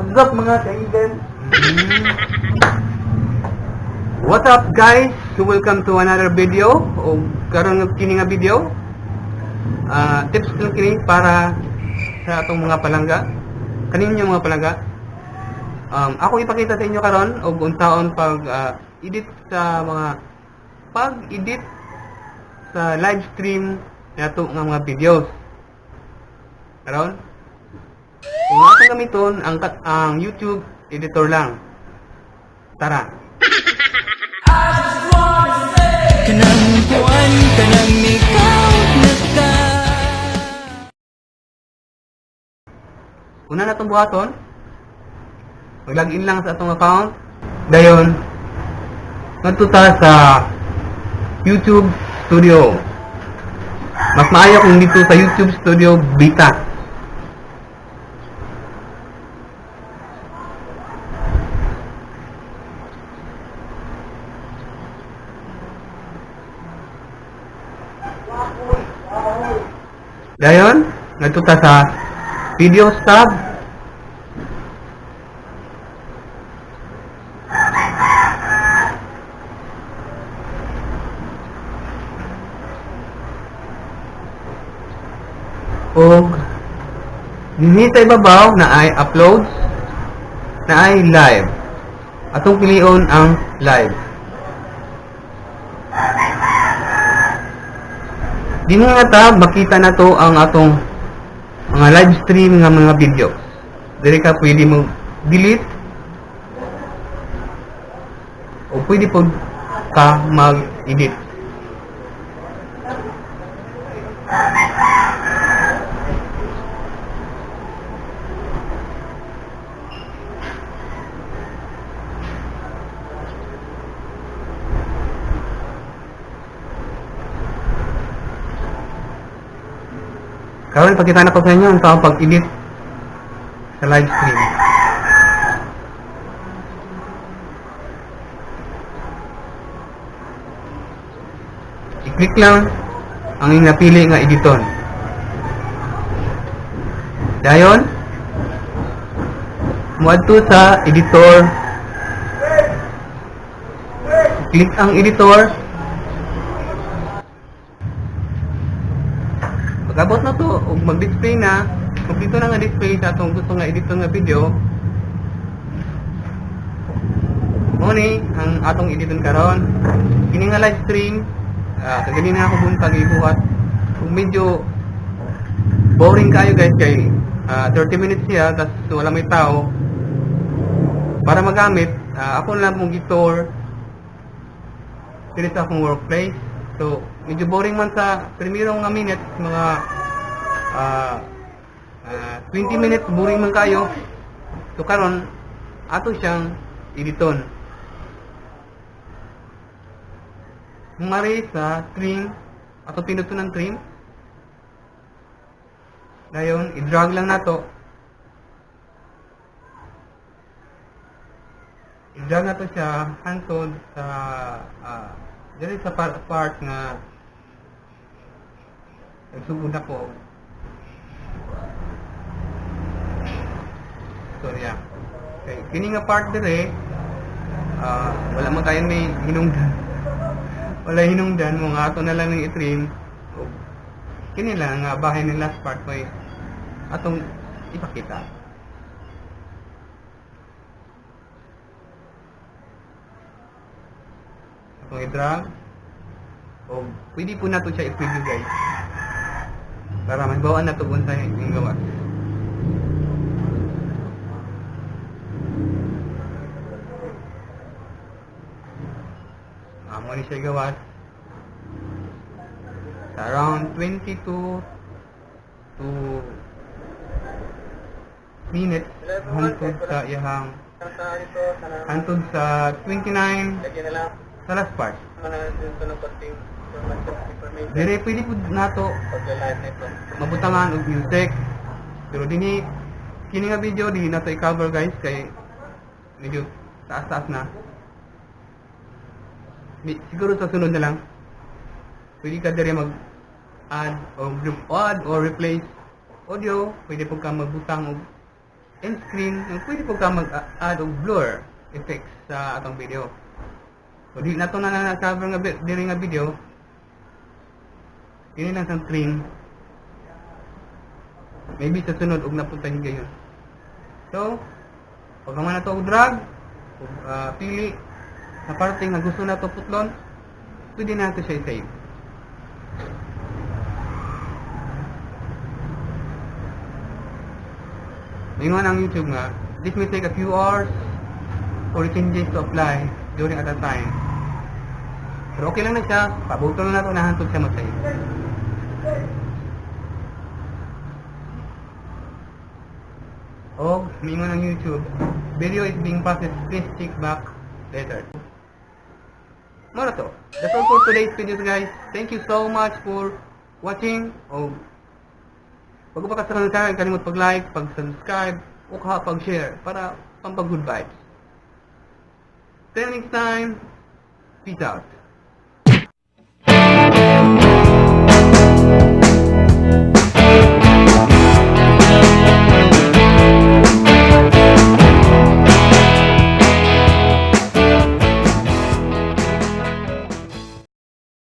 What's up, mga kaibigan? What's up, guys? So welcome to another video o karon nga kini nga video. Tips lang kini para sa atong mga palangga. Kaninyo mga palangga. Ako ipakita sa inyo karon og unsaon pag edit sa mga pag-edit sa live stream nato nga mga videos. Karon, kung atong gamiton ang YouTube editor lang. Tara. Kanang kuan, kanang ikaw naka. Una na itong buhaton, mag-login lang sa atong account. Dayon, ngadto ta sa YouTube Studio. Mas maayo kung dito sa YouTube Studio Beta. Dayon, ngadto ta sa Videos tab. Og dinhi sa ibabaw na ay uploads, na ay live. Atong pilion ang live. Dinhi nga tab makita na to ang atong mga live stream nga mga videos. Diri ka pwede mo delete o pwede po ka mag-edit. Karon ipakita na ko sa inyo ang taong pag-edit sa live stream. I-click lang ang inyong napili nga editon. Dayon, muadto sa editor. Click ang editor. Pag-abot na to, ug mag-display na, kung dito na nga display sa atong gusto nga editor nga video, mao ni ang atong editon karon. Kini nga live stream, kaganina na ako buntag ibuhat. Kung medyo boring kayo guys kay 30 minutes siya tas wala may tao para magamit, ako lang mong gitor diri sa akong workplace. So, medyo boring man sa primero nga minutes, mga 20 minutes, boring man kayo. So, karon ato siyang editon. Mari sa trim, ato pinduto ng trim. Dayon, i-drag lang nato. I-drag nato siya hantod sa diri sa part nga nagsugod ako. Sorry ah. Okay, kini nga part dire, wala man kayo may hinungdan. Wala hinungdan mo nga ato na lang ning i-trim. O, kini lang nga bahin ni last part may atong ipakita. Atong i-drag. O pwede po nato siya i-preview guys. Para magbawaan na to kung sa yung gawas. Mo ni siya gawas. Sa around 22 to minutes hangtod sa iyahang hangtod sa 29 sa last part. Dire pwede po nato mabutangan og music. Pero dinhi kini nga video di nato i-cover guys kay medyo taas-taas na. Siguro sa sunod na lang. Pwede ka dire mag add o add or replace audio, pwede po ka magbutang og End screen, ang pwede po ka mag-add og blur effects sa atong video. So di na to na na cover nga diri nga video. Kini lang sa screen. Maybe sa sunod og napunta higayon. So, pag man nato og drag, og pili sa parte nga gusto nato putlon, pwede nato siya i-save. Ingon ang YouTube nga, this may take a few hours for the changes to apply during at a time. Pero okay lang na siya, pabuto lang nato na hantod siya mag-save. Og mingon ang YouTube, "Video is being processed, please check back later." Mao na to. That's all for today's videos, guys. Thank you so much for watching. Og bago pa ka sa channel, kalimot pag-like, pag-subscribe, o ka pag-share para pampag good vibes. Till next time, peace out.